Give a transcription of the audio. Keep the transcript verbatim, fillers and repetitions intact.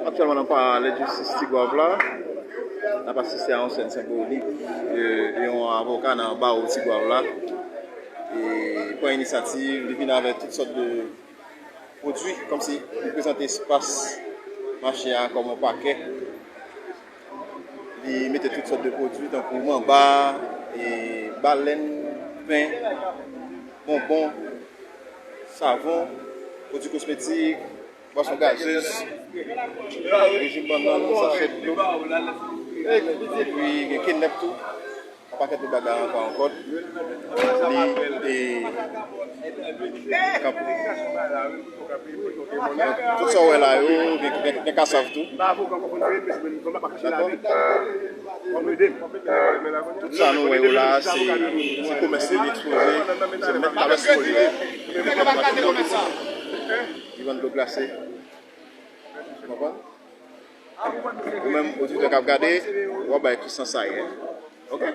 Aktyèlman nan Palè Jistis Tigwav la, n ap asiste a yon sèn senbolik de yon avoka nan bawo Tigwav la. E pran inisyativ, li vin avèk tout sòt de pwodui, kòmsi li prezante espas mache a kòm yon pakè. Li mete tout sòt de pwodui tankou manba, e balèn, pen, bonbon, savon, pwodui kosmetik, bwason gazez, rejim bannann, sachè dlo, epi gen kenèp tou. Yon pakèt lòt bagay ankò, ankò. Li, e, kanpe. Tout sa w wè la yo, gen, gen, gen kasav tou. Dakò? Tout sa nou wè yo la, se, se komès li ekspoze, se mèt komès yo ye. Li vann dlo glase. Ou konprann? Ou menm, oditè k ap gade, w ap bay ki sans sa ye. Oke?